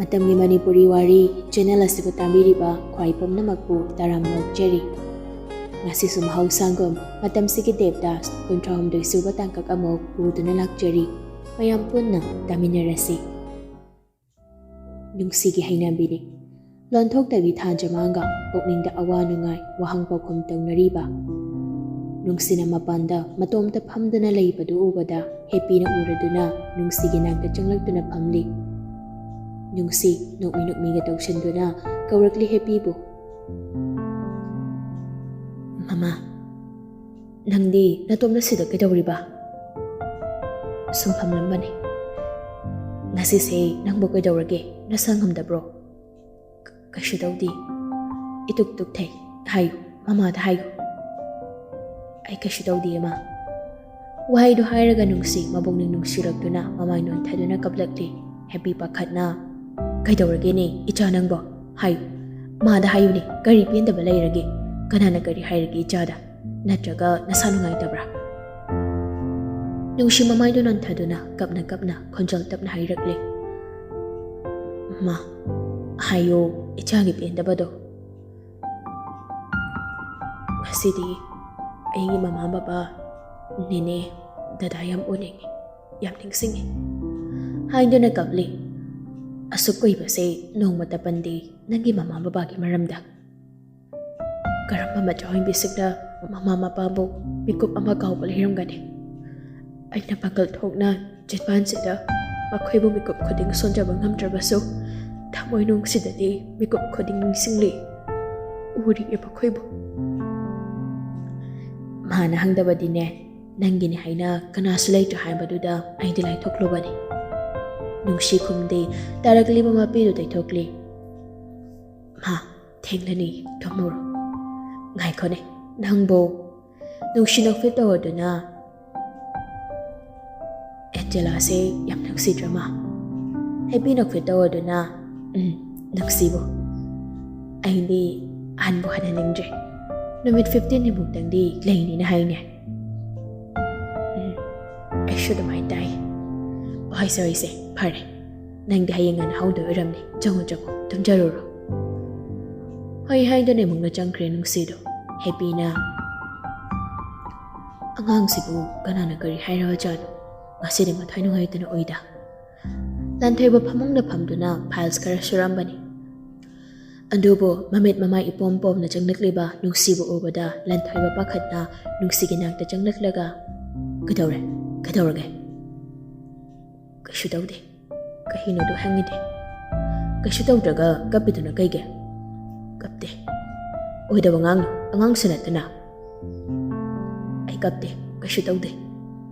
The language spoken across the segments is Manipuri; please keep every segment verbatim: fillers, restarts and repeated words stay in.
ꯃꯇꯝꯒꯤ ꯃꯅꯤꯄꯨꯔꯤ ꯋꯥꯔꯤ ꯆꯦꯅꯦꯜ ꯑꯁꯤꯕꯨ ꯇꯥꯕꯤꯔꯤꯕ ꯈ꯭ꯋꯥꯏ ꯄꯨꯝꯅꯃꯛꯄꯨ ꯇꯔꯥꯝꯅ ꯑꯣꯛꯆꯔꯤ꯫ ꯉꯁꯤꯁꯨ ꯃꯍꯧꯁꯥꯒꯨꯝ ꯃꯇꯝꯁꯤꯒꯤ ꯗꯦꯕꯗꯥꯁ ꯀꯨꯟꯊ꯭ꯔꯥ ꯍꯨꯝꯗꯣꯏ ꯁꯨꯕ ꯇꯥꯡꯀꯛ ꯑꯃ ꯄꯨꯗꯨꯅ ꯂꯥꯛꯆꯔꯤ꯫ ꯃꯌꯥꯝ ꯄꯨꯟꯅ ꯇꯥꯃꯤꯟꯅꯔꯁꯤ꯫ ꯅꯨꯡꯁꯤꯒꯤ ꯍꯩꯅꯕꯤꯅꯤ꯫ ꯂꯣꯟꯊꯣꯛꯇꯕꯤ ꯊꯥ ꯖꯃꯥꯡꯒ ꯄꯨꯛꯅꯤꯡꯗ ꯑꯋꯥ ꯅꯨꯡꯉꯥꯏ ꯋꯥꯍꯪ ꯄꯥꯎꯈꯨꯝ ꯇꯧꯅꯔꯤꯕ꯫ ꯅꯨꯡꯁꯤꯅ ꯃꯄꯥꯟꯗ ꯃꯇꯣꯝꯇ ꯐꯝꯗꯨꯅ ꯂꯩꯕꯗꯨ ꯎꯕꯗ ꯍꯦꯄꯤꯅ ꯎꯔꯗꯨꯅ ꯅꯨꯡꯁꯤꯒꯤ ꯅꯥꯛꯇ ꯆꯪꯂꯛꯇꯨꯅ ꯐꯝꯂꯤ꯫ ꯅꯨꯡꯁꯤ ꯅꯣꯛꯃꯤ ꯅꯣꯛꯃꯤꯒ ꯇꯧꯁꯤꯟꯗꯨꯅ ꯀꯧꯔꯛꯂꯤ ꯍꯦꯄꯤꯕꯨ꯫ "ꯃꯃꯥ, ꯅꯪꯗꯤ ꯅꯇꯣꯝꯅ ꯁꯤꯗ ꯀꯩꯗꯧꯔꯤꯕ?" "ꯁꯨꯝ ꯐꯝꯂꯝꯕꯅꯤ꯫ ꯉꯁꯤꯁꯦ ꯅꯪꯕꯨ ꯀꯩꯗꯧꯔꯒꯦ? ꯅꯁꯥ ꯉꯝꯗꯕ꯭ꯔꯣ?" "ꯀ-, ꯀꯩꯁꯨ ꯇꯧꯗꯦ꯫ ꯏꯇꯨꯛ ꯇꯨꯛꯊꯩ꯫ ꯍꯥꯏꯌꯨ, ꯃꯃꯥꯗ ꯍꯥꯏꯌꯨ꯫" "ꯑꯩ ꯀꯩꯁꯨ ꯇꯧꯗꯦ, ꯏꯃꯥ꯫" ꯋꯥꯍꯩꯗꯨ ꯍꯥꯏꯔꯒ ꯅꯨꯡꯁꯤ ꯃꯕꯨꯛꯅꯤꯡ ꯅꯨꯡꯁꯤꯔꯛꯇꯨꯅ ꯃꯃꯥꯏ ꯅꯣꯟꯊꯗꯨꯅ ꯀꯞꯂꯛꯂꯤ꯫ ꯍꯦꯄꯤ ꯄꯥꯈꯠꯅ, "ꯀꯩꯗꯧꯔꯒꯦꯅꯦ ꯏꯆꯥ ꯅꯪꯕꯣ? ꯍꯥꯏꯌꯨ, ꯃꯥꯗ ꯍꯥꯏꯌꯨꯅꯦ, ꯀꯔꯤ ꯄꯦꯟꯗꯕ ꯂꯩꯔꯒꯦ? ꯀꯅꯥꯅ ꯀꯔꯤ ꯍꯥꯏꯔꯒꯦ ꯏꯆꯥꯗ? ꯅꯠꯇ꯭ꯔꯒ ꯅꯁꯥ ꯅꯨꯡꯉꯥꯏꯇꯕ꯭ꯔꯥ?" ꯅꯨꯡꯁꯤ ꯃꯃꯥꯏꯗꯨ ꯅꯣꯟꯊꯗꯨꯅ ꯀꯞꯅ ꯀꯞꯅ ꯈꯣꯟꯖꯦꯜ ꯇꯞꯅ ꯍꯥꯏꯔꯛꯂꯤ꯫ "ꯃꯥ, ꯍꯥꯏꯌꯣ, ꯏꯆꯥꯒꯤ ꯄꯦꯟꯗꯕꯗꯣ꯫" "ꯉꯁꯤꯗꯤ ꯑꯩꯒꯤ ꯃꯃꯥ ꯕꯕꯥ, ꯅꯦꯅꯦ, ꯗꯗꯥ ꯌꯥꯝ ꯎꯅꯤꯡꯉꯤ, ꯌꯥꯝ ꯅꯤꯡꯁꯤꯡꯉꯤ" ꯍꯥꯏꯗꯨꯅ ꯀꯞꯂꯤ꯫ "ꯑꯁꯨꯛ ꯀꯨꯏꯕꯁꯦ ꯅꯣꯡꯃꯇ ꯄꯟꯗꯦ ꯅꯪꯒꯤ ꯃꯃꯥ ꯕꯕꯥꯒꯤ ꯃꯔꯝꯗ꯫ ꯀꯔꯝꯕ ꯃꯆꯥ ꯑꯣꯏꯕꯤꯁꯤꯡꯅ ꯃꯃꯥ ꯃꯄꯥꯕꯨ ꯃꯤꯀꯨꯞ ꯑꯃ ꯀꯥꯎꯕ ꯂꯩꯔꯝꯒꯅꯤ? ꯑꯩꯅ ꯄꯥꯡꯒꯜ ꯊꯣꯛꯅ ꯆꯤꯟꯕꯥꯟꯁꯤꯗ ꯃꯈꯣꯏꯕꯨ ꯃꯤꯀꯨꯞ ꯈꯨꯗꯤꯡ ꯁꯣꯟꯖꯕ ꯉꯝꯗ꯭ꯔꯕꯁꯨ, ꯊꯃꯣꯏꯅꯨꯡꯁꯤꯗꯗꯤ ꯃꯤꯀꯨꯞ ꯈꯨꯗꯤꯡ ꯅꯤꯡꯁꯤꯡꯂꯤ, ꯎꯔꯤꯌꯦ ꯃꯈꯣꯏꯕꯨ꯫" ꯃꯥꯅ ꯍꯪꯗꯕꯗꯤꯅꯦ, ꯅꯪꯒꯤꯅꯤ ꯍꯥꯏꯅ ꯀꯅꯥꯁꯨ ꯂꯩꯇ꯭ꯔꯦ ꯍꯥꯏꯕꯗꯨꯗ ꯑꯩꯗꯤ ꯂꯥꯏꯊꯣꯛꯂꯨꯕꯅꯤ꯫ ꯅꯨꯡꯁꯤ ꯈꯨꯝꯗꯦ, ꯇꯥꯔꯛꯂꯤꯕ ꯃꯄꯤꯗꯨ ꯇꯩꯊꯣꯛꯂꯤ꯫ "ꯃꯥ, ꯊꯦꯡꯂꯅꯤ, ꯇꯨꯝꯃꯨꯔꯣ꯫" "ꯉꯥꯏꯈꯣꯅꯦ, ꯅꯪꯕꯨ꯫" ꯅꯨꯡꯁꯤꯅ ꯐꯤꯠ ꯇꯧꯔꯗꯨꯅ, "ꯑꯦꯟꯖꯦꯂꯥꯁꯦ ꯌꯥꯝ ꯅꯨꯡꯁꯤꯗ꯭ꯔ ꯃꯥ?" ꯍꯦꯄꯤꯅ ꯐꯤꯠ ꯇꯧꯔꯗꯨꯅ, "ꯎꯝ, ꯅꯨꯡꯁꯤꯕꯨ꯫ ꯑꯩꯗꯤ ꯍꯟꯕꯨ ꯍꯟꯍꯟꯅꯤꯡꯗ꯭ꯔꯦ꯫ ꯅꯨꯃꯤꯠ ꯐꯤꯐꯇꯤꯟ ꯃꯨꯛꯇꯪꯗꯤ ꯂꯩꯅꯤꯅ ꯍꯥꯏꯅꯦ꯫" "ꯎꯝ, ꯑꯩꯁꯨ ꯑꯗꯨꯃꯥꯏꯅ ꯇꯥꯏ꯫ ꯍꯣꯏ, ꯁꯣꯔꯤꯁꯦ, ꯐꯔꯦ꯫ ꯅꯪꯗꯤ ꯍꯌꯦꯡ ꯉꯟꯅ ꯍꯧꯗꯣꯏ ꯑꯣꯏꯔꯝꯅꯤ꯫ ꯆꯪꯉꯣ, ꯆꯪꯉꯣ, ꯇꯨꯝꯖꯔꯨꯔꯣ꯫ ꯍꯣꯏ ꯍꯥꯏꯗꯨꯅ ꯏꯃꯨꯡꯗ ꯆꯪꯈ꯭ꯔꯦ ꯅꯨꯡꯁꯤꯗꯣ꯫ ꯍꯦꯄꯤꯅ, "ꯑꯉꯥꯡꯁꯤꯕꯨ ꯀꯅꯥꯅ ꯀꯔꯤ ꯍꯥꯏꯔꯕꯖꯥꯠꯅꯣ? ꯉꯁꯤꯗꯤ ꯃꯊ꯭ꯋꯥꯏ ꯅꯨꯡꯉꯥꯏꯇꯅ ꯎꯏꯗ"꯫ ꯂꯟꯊꯣꯏꯕ ꯐꯃꯨꯡꯗ ꯐꯝꯗꯨꯅ ꯐꯥꯏꯜꯁ ꯈꯔ ꯁꯨꯔꯝꯕꯅꯤ꯫ ꯑꯗꯨꯕꯨ ꯃꯃꯤꯠ ꯃꯃꯥꯏ ꯏꯄꯣꯝ ꯄꯣꯝꯅ ꯆꯪꯂꯛꯂꯤꯕ ꯅꯨꯡꯁꯤꯕꯨ ꯎꯕꯗ ꯂꯟꯊꯣꯏꯕ ꯄꯥꯈꯠꯅ ꯅꯨꯡꯁꯤꯒꯤ ꯅꯥꯛꯇ ꯆꯪꯂꯛꯂꯒ, "ꯀꯩꯗꯧꯔꯦ? ꯀꯩꯗꯧꯔꯒꯦ?" "ꯀꯩꯁꯨ ꯇꯧꯗꯦ꯫ ꯀꯩꯅꯣꯗꯣ ꯍꯪꯉꯤꯗꯦ꯫ ꯀꯩꯁꯨ ꯇꯧꯗ꯭ꯔꯒ ꯀꯞꯄꯤꯗꯨꯅ ꯀꯩꯒꯤ?" "ꯀꯞꯇꯦ꯫ ꯑꯣꯏꯗꯕ ꯉꯥꯡꯅꯨ, ꯑꯉꯥꯡꯁꯨ ꯅꯠꯇꯅ"꯫ "ꯑꯩ ꯀꯞꯇꯦ, ꯀꯩꯁꯨ ꯇꯧꯗꯦ꯫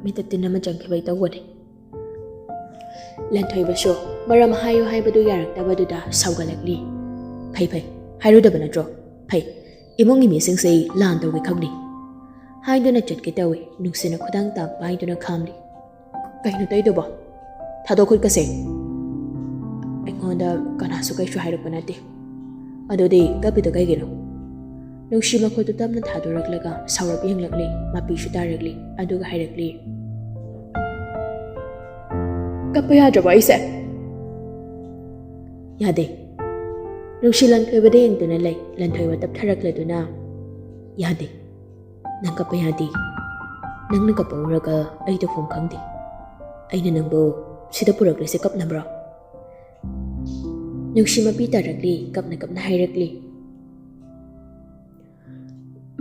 ꯃꯤꯠꯇ ꯇꯤꯟ ꯑꯃ ꯆꯪꯈꯤꯕꯩ ꯇꯧꯕꯅꯦ"꯫ ꯂꯟꯊꯣꯏꯕꯁꯨ ꯃꯔꯝ ꯍꯥꯏꯌꯨ ꯍꯥꯏꯕꯗꯨ ꯌꯥꯔꯛꯇꯕꯗꯨꯗ ꯁꯥꯎꯒꯠꯂꯛꯂꯤ꯫ "ꯐꯩ, ꯐꯩ, ꯍꯥꯏꯔꯨꯗꯕ ꯅꯠꯇ꯭ꯔꯣ? ꯐꯩ, ꯏꯃꯨꯡꯒꯤ ꯃꯤꯁꯤꯡꯁꯦ ꯑꯩ ꯂꯥꯟ ꯇꯧꯒꯦ ꯈꯪꯅꯤ"꯫ ꯍꯥꯏꯗꯨꯅ ꯆꯠꯀꯦ ꯇꯧꯏ, ꯅꯨꯡꯁꯤꯅ ꯈꯨꯗꯥꯡ ꯇꯥꯡ ꯄꯥꯏꯗꯨꯅ ꯈꯥꯝꯂꯤ꯫ "ꯀꯩꯅꯣ ꯇꯧꯗꯨꯕꯣ? ꯊꯥꯗꯣꯛ ꯈꯨꯠꯀꯁꯦ"꯫ "ꯑꯩꯉꯣꯟꯗ ꯀꯅꯥꯁꯨ ꯀꯩꯁꯨ ꯍꯥꯏꯔꯛꯄ ꯅꯠꯇꯦ꯫ ꯑꯗꯨꯗꯤ ꯀꯞꯄꯤꯗꯣ ꯀꯩꯒꯤꯅꯣ?" ꯅꯨꯡꯁꯤ ꯃꯈꯨꯠꯇꯨ ꯇꯞꯅ ꯊꯥꯗꯣꯔꯛꯂꯒ ꯁꯥꯎꯔꯞ ꯌꯦꯡꯂꯛꯂꯤ, ꯃꯄꯤꯁꯨ ꯇꯥꯔꯛꯂꯤ, ꯑꯗꯨꯒ ꯍꯥꯏꯔꯛꯂꯤ, "ꯀꯞꯄ ꯌꯥꯗ꯭ꯔꯕꯣ ꯑꯩꯁꯦ?" "ꯌꯥꯗꯦ"꯫ ꯅꯨꯡꯁꯤ ꯂꯟꯊꯣꯏꯕꯗ ꯌꯦꯡꯗꯨꯅ ꯂꯩ, ꯂꯟꯊꯣꯏꯕ ꯇꯞꯊꯔꯛꯂꯗꯨꯅ, "ꯌꯥꯗꯦ, ꯅꯪ ꯀꯞꯄ ꯌꯥꯗꯦ꯫ ꯅꯪꯅ ꯀꯞꯄ ꯎꯔꯒ ꯑꯩ ꯇꯧꯐꯝ ꯈꯪꯗꯦ꯫ ꯑꯩꯅ ꯅꯪꯕꯨ ꯁꯤꯗ ꯄꯨꯔꯛꯂꯤꯁꯦ ꯀꯞꯅꯕ꯭ꯔꯣ?" ꯅꯨꯡꯁꯤ ꯃꯄꯤ ꯇꯥꯔꯛꯂꯤ, ꯀꯞꯅ ꯀꯞꯅ ꯍꯥꯏꯔꯛꯂꯤ,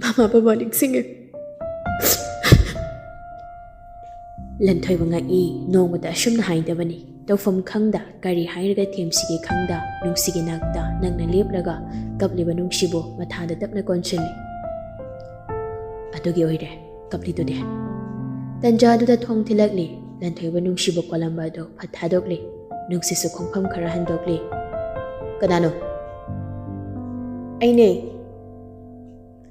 "ꯃꯃꯥ ꯕꯕꯥ ꯅꯤꯡꯁꯤꯡꯉꯦ"꯫ ꯂꯟꯊꯣꯏꯕ ꯉꯛꯏ, ꯅꯣꯡꯃꯇ ꯑꯁꯨꯝꯅ ꯍꯥꯏꯗꯕꯅꯤ꯫ ꯇꯧꯐꯝ ꯈꯪꯗ, ꯀꯔꯤ ꯍꯥꯏꯔꯒ ꯊꯦꯝꯁꯤꯒꯦ ꯈꯪꯗ, ꯅꯨꯡꯁꯤꯒꯤ ꯅꯥꯛꯇ ꯅꯪꯅ ꯂꯦꯞꯂꯒ ꯀꯞꯂꯤꯕ ꯅꯨꯡꯁꯤꯕꯨ ꯃꯊꯥꯗ ꯇꯞꯅ ꯀꯣꯟꯁꯤꯜꯂꯤ꯫ ꯑꯗꯨꯒꯤ ꯑꯣꯏꯔꯦ ꯀꯞꯂꯤꯗꯨꯗꯤ꯫ ꯇꯟꯖꯥꯗꯨꯗ ꯊꯣꯡ ꯊꯤꯜꯂꯛꯂꯤ꯫ ꯂꯟꯊꯣꯏꯕ ꯅꯨꯡꯁꯤꯕ ꯀꯣꯜꯂꯝꯕ ꯑꯗꯨ ꯐꯠ ꯊꯥꯗꯣꯛꯂꯤ꯫ ꯅꯨꯡꯁꯤꯁꯨ ꯈꯣꯡꯐꯝ ꯈꯔ ꯍꯟꯗꯣꯛꯂꯤ꯫ "ꯀꯅꯥꯅꯣ?" "ꯑꯩꯅꯦ"꯫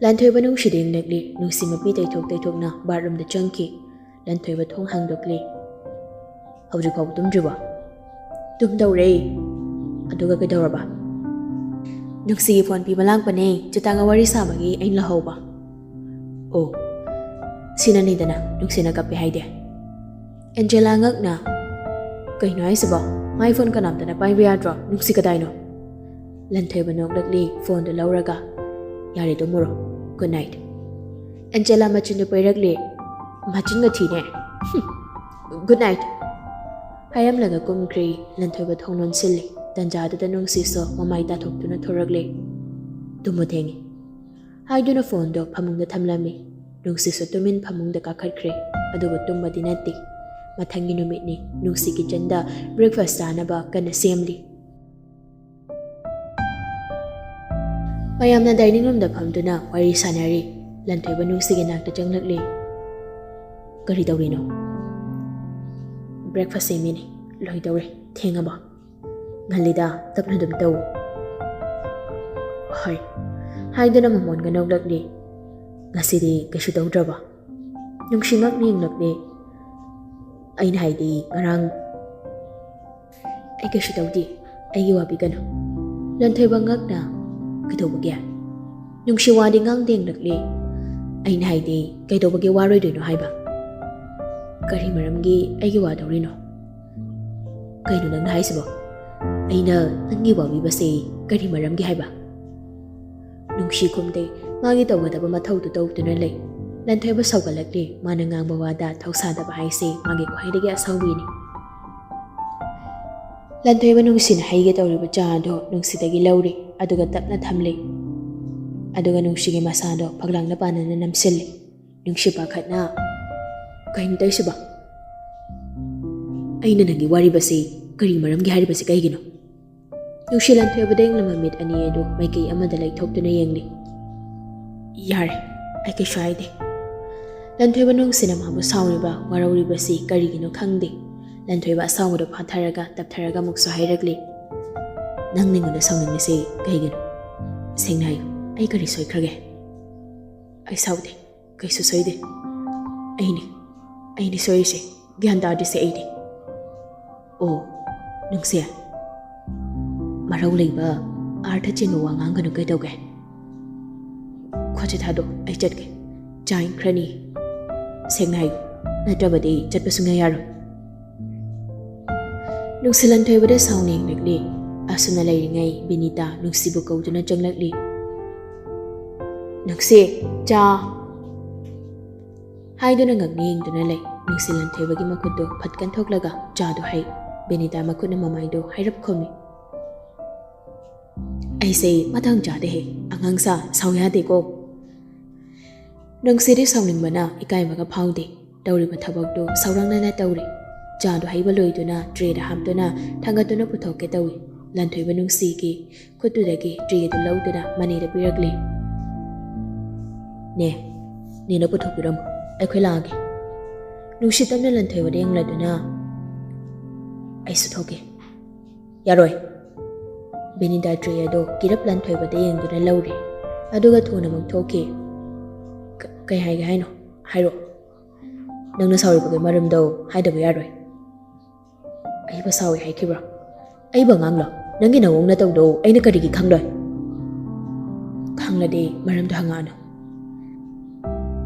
ꯂꯟꯊꯣꯏꯕ ꯅꯨꯡꯁꯤꯗ ꯌꯦꯡꯂꯛꯂꯤ꯫ ꯅꯨꯡꯁꯤ ꯃꯄꯤ ꯇꯩꯊꯣꯛ ꯇꯩꯊꯣꯛꯅ ꯕꯥꯠꯔꯨꯝꯗ ꯆꯪꯈꯤ꯫ ꯂꯟꯊꯣꯏꯕ ꯊꯣꯡ ꯍꯥꯡꯗꯣꯛꯂꯤ꯫ "ꯍꯧꯖꯤꯛ ꯐꯥꯎꯕ ꯇꯨꯝꯗ꯭ꯔꯤꯕꯣ?" "ꯇꯨꯝꯗꯧꯔꯦ"꯫ "ꯑꯗꯨꯒ ꯀꯩꯗꯧꯔꯕ?" "ꯅꯨꯡꯁꯤꯒꯤ ꯐꯣꯟ ꯄꯤꯕ ꯂꯥꯛꯄꯅꯦ, ꯆꯤꯇꯥꯒ ꯋꯥꯔꯤ ꯁꯥꯕꯒꯤ ꯑꯩꯅ ꯂꯧꯍꯧꯕ"꯫ "ꯑꯣ, ꯁꯤꯅꯅꯤꯗꯅ ꯅꯨꯡꯁꯤꯅ ꯀꯞꯄꯦ ꯍꯥꯏꯗꯦ"꯫ ꯑꯦꯟꯖꯦꯂꯥ ꯉꯛꯅ, "ꯀꯩꯅꯣ ꯍꯥꯏꯁꯤꯕꯣ?" "My phone ꯀꯅꯥꯝꯇꯅ ꯄꯥꯏꯕ ꯌꯥꯗ꯭ꯔꯣ? ꯅꯨꯡꯁꯤ ꯀꯗꯥꯏꯅꯣ?" ꯂꯟꯊꯣꯏꯕ ꯅꯣꯛꯂꯛꯂꯤ ꯐꯣꯟꯗꯨ ꯂꯧꯔꯒ꯫ "ꯌꯥꯔꯦ, ꯇꯨꯝꯃꯨꯔꯣ꯫ Good night." ꯑꯦꯟꯖꯦꯂꯥ ꯃꯆꯤꯟꯗꯨ ꯄꯩꯔꯛꯂꯤ꯫ "ꯃꯆꯤꯟ ꯃꯊꯤꯅꯦ꯫ Good night." ꯍꯥꯏꯔꯝꯂꯒ ꯀꯨꯝꯈ꯭ꯔꯦ꯫ ꯂꯟꯊꯣꯏꯕ ꯊꯣꯡ ꯂꯣꯟꯁꯤꯜꯂꯤ꯫ ꯇꯟꯖꯥꯗꯨꯗ ꯅꯨꯡꯁꯤꯁꯨ ꯃꯃꯥꯏ ꯇꯥꯊꯣꯛꯇꯨꯅ ꯊꯣꯔꯛꯂꯦ꯫ "ꯇꯨꯝꯃꯨ ꯊꯦꯡꯉꯦ" ꯍꯥꯏꯗꯨꯅ ꯐꯣꯟꯗꯣ ꯐꯃꯨꯡꯗ ꯊꯝꯂꯝꯃꯤ꯫ ꯅꯨꯡꯁꯤꯁꯨ ꯇꯨꯃꯤꯟ ꯐꯃꯨꯡꯗ ꯀꯥꯈꯠꯈ꯭ꯔꯦ꯫ ꯑꯗꯨꯕꯨ ꯇꯨꯝꯕꯗꯤ ꯅꯠꯇꯦ꯫ ꯃꯊꯪꯒꯤ ꯅꯨꯃꯤꯠꯅꯤ꯫ ꯅꯨꯡꯁꯤ ꯀꯤꯆꯟꯗ breakfast ꯆꯥꯅꯕ ꯀꯟꯅ ꯁꯦꯝꯂꯤ꯫ ꯃꯌꯥꯝꯅ dining roomꯗ ꯐꯝꯗꯨꯅ ꯋꯥꯔꯤ ꯁꯥꯟꯅꯔꯤ꯫ ꯂꯟꯊꯣꯏꯕ ꯅꯨꯡꯁꯤꯒꯤ ꯅꯥꯛꯇ ꯆꯪꯂꯛꯂꯤ꯫ "ꯀꯔꯤ ꯇꯧꯔꯤꯅꯣ?" "Breakfast ꯁꯦꯝꯃꯤꯅꯤ꯫ ꯂꯣꯏꯗꯧꯔꯦ꯫ ꯊꯦꯡꯉꯕꯣ?" "ꯉꯜꯂꯤꯗ, ꯇꯞꯅ ꯑꯗꯨꯝ ꯇꯧ꯫" "ꯍꯣꯏ" ꯍꯥꯏꯗꯨꯅ ꯃꯃꯣꯟꯒ ꯅꯣꯛꯂꯛꯂꯤ꯫ "ꯉꯁꯤꯗꯤ ꯀꯩꯁꯨ ꯇꯧꯗ꯭ꯔꯕꯣ?" ꯅꯨꯡꯁꯤ ꯉꯛꯅ ꯌꯦꯡꯂꯛꯂꯤ꯫ "ꯑꯩꯅ ꯍꯥꯏꯗꯤ ꯉꯔꯥꯡ" "ꯑꯩ ꯀꯩꯁꯨ ꯇꯧꯗꯦ꯫ ꯑꯩꯒꯤ ꯋꯥꯕꯤꯒꯅꯨ꯫" ꯂꯟꯊꯣꯏꯕ ꯉꯛꯅ "ꯀꯩꯗꯧꯕꯒꯦ?" ꯅꯨꯡꯁꯤ ꯋꯥꯗꯤ ꯉꯥꯡꯗꯦ ꯌꯦꯡꯂꯛꯂꯤ꯫ "ꯑꯩꯅ ꯍꯥꯏꯗꯤ ꯀꯩꯗꯧꯕꯒꯤ ꯋꯥꯔꯣꯏꯗꯣꯏꯅꯣ ꯍꯥꯏꯕ?" "ꯀꯔꯤ ꯃꯔꯝꯒꯤ ꯑꯩꯒꯤ ꯋꯥꯗꯧꯔꯤꯅꯣ?" "ꯀꯩꯅꯣ ꯅꯪꯅ ꯍꯥꯏꯁꯤꯕꯣ? ꯑꯩꯅ ꯅꯪꯒꯤ ꯋꯥꯕꯤꯕꯁꯦ ꯀꯔꯤ ꯃꯔꯝꯒꯤ ꯍꯥꯏꯕ?" ꯅꯨꯡꯁꯤ ꯈꯨꯝꯗꯦ꯫ ꯃꯥꯒꯤ ꯇꯧꯒꯗꯕ ꯃꯊꯧꯗꯨ ꯇꯧꯗꯨꯅ ꯂꯩ꯫ ꯂꯟꯊꯣꯏꯕ ꯁꯥꯎꯒꯠꯂꯛꯂꯦ꯫ ꯃꯥꯅ ꯉꯥꯡꯕ ꯋꯥꯗ ꯊꯧꯁꯥꯗꯕ ꯍꯥꯏꯁꯦ ꯃꯥꯒꯤ ꯈ꯭ꯋꯥꯏꯗꯒꯤ ꯑꯁꯥꯎꯕꯤꯅꯤ꯫ ꯂꯟꯊꯣꯏꯕ ꯅꯨꯡꯁꯤꯅ ꯍꯩꯒꯦ ꯇꯧꯔꯤꯕ ꯆꯥ ꯑꯗꯨ ꯅꯨꯡꯁꯤꯗꯒꯤ ꯂꯧꯔꯦ, ꯑꯗꯨꯒ ꯇꯞꯅ ꯊꯝꯂꯦ꯫ ꯑꯗꯨꯒ ꯅꯨꯡꯁꯤꯒꯤ ꯃꯁꯥꯗꯣ ꯐꯛꯂꯥꯡꯗ ꯄꯥꯟꯅꯅ ꯅꯝꯁꯤꯜꯂꯦ꯫ ꯅꯨꯡꯁꯤ ꯄꯥꯈꯠꯅ, "ꯀꯩꯅꯣ ꯇꯧꯔꯤꯁꯤꯕꯣ? ꯑꯩꯅ ꯅꯪꯒꯤ ꯋꯥꯔꯤꯕꯁꯤ ꯀꯔꯤ ꯃꯔꯝꯒꯤ ꯍꯥꯏꯔꯤꯕꯁꯤ ꯀꯩꯒꯤꯅꯣ?" ꯅꯨꯡꯁꯤ ꯂꯟꯊꯣꯏꯕꯗ ꯌꯦꯡꯂꯝꯕ ꯃꯤꯠ ꯑꯅꯤ ꯑꯗꯨ ꯃꯥꯏꯀꯩ ꯑꯃꯗ ꯂꯩꯊꯣꯛꯇꯨꯅ ꯌꯦꯡꯂꯤ꯫ "ꯌꯥꯔꯦ, ꯑꯩ ꯀꯩꯁꯨ ꯍꯥꯏꯗꯦ꯫" ꯂꯟꯊꯣꯏꯕ ꯅꯨꯡꯁꯤꯅ ꯃꯥꯕꯨ ꯁꯥꯎꯔꯤꯕ, ꯋꯥꯔꯧꯔꯤꯕꯁꯤ ꯀꯔꯤꯒꯤꯅꯣ ꯈꯪꯗꯦ꯫ ꯂꯟꯊꯣꯏꯕ ꯑꯁꯥꯎꯕꯗꯨ ꯐꯥꯊꯔꯒ ꯇꯞꯊꯔꯒ ꯑꯃꯨꯛꯁꯨ ꯍꯥꯏꯔꯛꯂꯤ꯫ "ꯅꯪ ꯑꯩꯉꯣꯟꯗ ꯁꯥꯎꯅꯤꯡꯉꯤꯁꯦ ꯀꯩꯒꯤꯅꯣ? ꯁꯦꯡꯅ ꯍꯥꯏꯌꯨ, ꯑꯩ ꯀꯔꯤ ꯁꯣꯏꯈ꯭ꯔꯒꯦ?" "ꯑꯩ ꯁꯥꯎꯗꯦ, ꯀꯩꯁꯨ ꯁꯣꯏꯗꯦ꯫ ꯑꯩꯅꯤ, ꯑꯩꯅꯤ ꯁꯣꯏꯔꯤꯁꯦ꯫ ꯒ꯭ꯌꯥꯟ ꯇꯥꯗ꯭ꯔꯤꯁꯦ ꯑꯩꯅꯤ꯫" "ꯑꯣ, ꯅꯨꯡꯁꯤ, ꯃꯔꯧ ꯂꯩꯕ, ꯑꯥꯔꯊ ꯆꯦꯟꯕ ꯋꯥ ꯉꯥꯡꯒꯅꯨ ꯀꯩꯗꯧꯒꯦ? ꯈꯣꯠꯁꯦ ꯊꯥꯗꯣꯛ, ꯑꯩ ꯆꯠꯀꯦ꯫ ꯆꯥ ꯏꯪꯈ꯭ꯔꯅꯤ꯫ ꯁꯦꯡꯅ ꯍꯥꯏꯌꯨ, ꯅꯠꯇ꯭ꯔꯕꯗꯤ ꯆꯠꯄ ꯁꯨꯡꯌꯥ ꯌꯥꯔꯣꯏ꯫" ꯅꯨꯡꯁꯤ ꯂꯟꯊꯣꯏꯕꯗ ꯁꯥꯎꯅꯤꯡꯂꯛꯂꯤ꯫ ꯑꯁꯨꯝꯅ ꯂꯩꯔꯤꯉꯩ ꯕꯤꯅꯤꯇꯥ ꯅꯨꯡꯁꯤꯕꯨ ꯀꯧꯗꯨꯅ ꯆꯪꯂꯛꯂꯤ꯫ "ꯅꯨꯡꯁꯤ, ꯆꯥ!" ꯍꯥꯏꯗꯨꯅ ꯉꯛꯅ ꯌꯦꯡꯗꯨꯅ ꯂꯩ꯫ ꯅꯨꯡꯁꯤ ꯂꯟꯊꯣꯏꯕꯒꯤ ꯃꯈꯨꯠꯇꯨ ꯐꯠ ꯀꯟꯊꯣꯛꯂꯒ ꯆꯥꯗꯨ ꯍꯩ꯫ ꯕꯤꯅꯤꯇꯥ ꯃꯈꯨꯠꯅ ꯃꯃꯥꯏꯗꯨ ꯍꯩꯔꯞ ꯈꯨꯝꯃꯤ꯫ "ꯑꯩꯁꯦ ꯃꯇꯥꯡ ꯆꯥꯗꯦꯍꯦ, ꯑꯉꯥꯡ ꯁꯥ, ꯁꯥꯎ ꯌꯥꯗꯦꯀꯣ!" ꯅꯨꯡꯁꯤꯗꯤ ꯁꯥꯎꯅꯤꯡꯕꯅ ꯏꯀꯥꯏꯕꯒ ꯐꯥꯎꯗꯦ꯫ ꯇꯧꯔꯤꯕ ꯊꯕꯛꯇꯨ ꯁꯧꯔꯥꯡꯅꯅ ꯇꯧꯔꯤ꯫ ꯆꯥꯗꯨ ꯍꯩꯕ ꯂꯣꯏꯗꯨꯅ ꯇ꯭ꯔꯦꯗ ꯍꯥꯞꯇꯨꯅ ꯊꯥꯡꯒꯠꯇꯨꯅ ꯄꯨꯊꯣꯛꯀꯦ ꯇꯧꯏ꯫ ꯂꯟꯊꯣꯏꯕ ꯅꯨꯡꯁꯤꯒꯤ ꯈꯨꯠꯇꯨꯗꯒꯤ ꯇ꯭ꯔꯦꯗꯨ ꯂꯧꯗꯨꯅ ꯃꯅꯤꯗ ꯄꯤꯔꯛꯂꯤ꯫ "ꯅꯦ, ꯅꯦꯅ ꯄꯨꯊꯣꯛꯄꯤꯔꯝꯃꯨ, ꯑꯩꯈꯣꯏ ꯂꯥꯛꯑꯒꯦ꯫" ꯅꯨꯡꯁꯤ ꯇꯞꯅ ꯂꯟꯊꯣꯏꯕꯗ ꯌꯦꯡꯂꯗꯨꯅ, "ꯑꯩꯁꯨ ꯊꯣꯛꯀꯦ꯫" "ꯌꯥꯔꯣꯏ꯫" ꯕꯤꯅꯤꯇꯥ ꯇ꯭ꯔꯦ ꯑꯗꯨ ꯀꯤꯔꯞ ꯂꯟꯊꯣꯏꯕꯗ ꯌꯦꯡꯗꯨꯅ ꯂꯧꯔꯦ꯫ ꯑꯗꯨꯒ ꯊꯨꯅꯃꯛ ꯊꯣꯛꯈꯤ꯫ "ꯀ-, ꯀꯩ ꯍꯥꯏꯒꯦ ꯍꯥꯏꯅꯣ? ꯍꯥꯏꯔꯛꯑꯣ꯫ ꯅꯪꯅ ꯁꯥꯎꯔꯤꯕꯒꯤ ꯃꯔꯝꯗꯣ ꯍꯥꯏꯗꯕ ꯌꯥꯔꯣꯏ꯫" "ꯑꯩꯕꯨ ꯁꯥꯎꯏ ꯍꯥꯏꯈꯤꯕ꯭ꯔꯣ? ꯑꯩꯕꯨ ꯑꯉꯥꯡꯂꯣ? ꯅꯪꯒꯤ ꯅꯑꯣꯡ ꯅꯇꯧꯗꯣ ꯑꯩꯅ ꯀꯔꯤꯒꯤ ꯈꯪꯂꯣꯏ?" "ꯈꯪꯂꯗꯤ ꯃꯔꯝꯗꯣ ꯍꯪꯉꯛꯑꯅꯨ꯫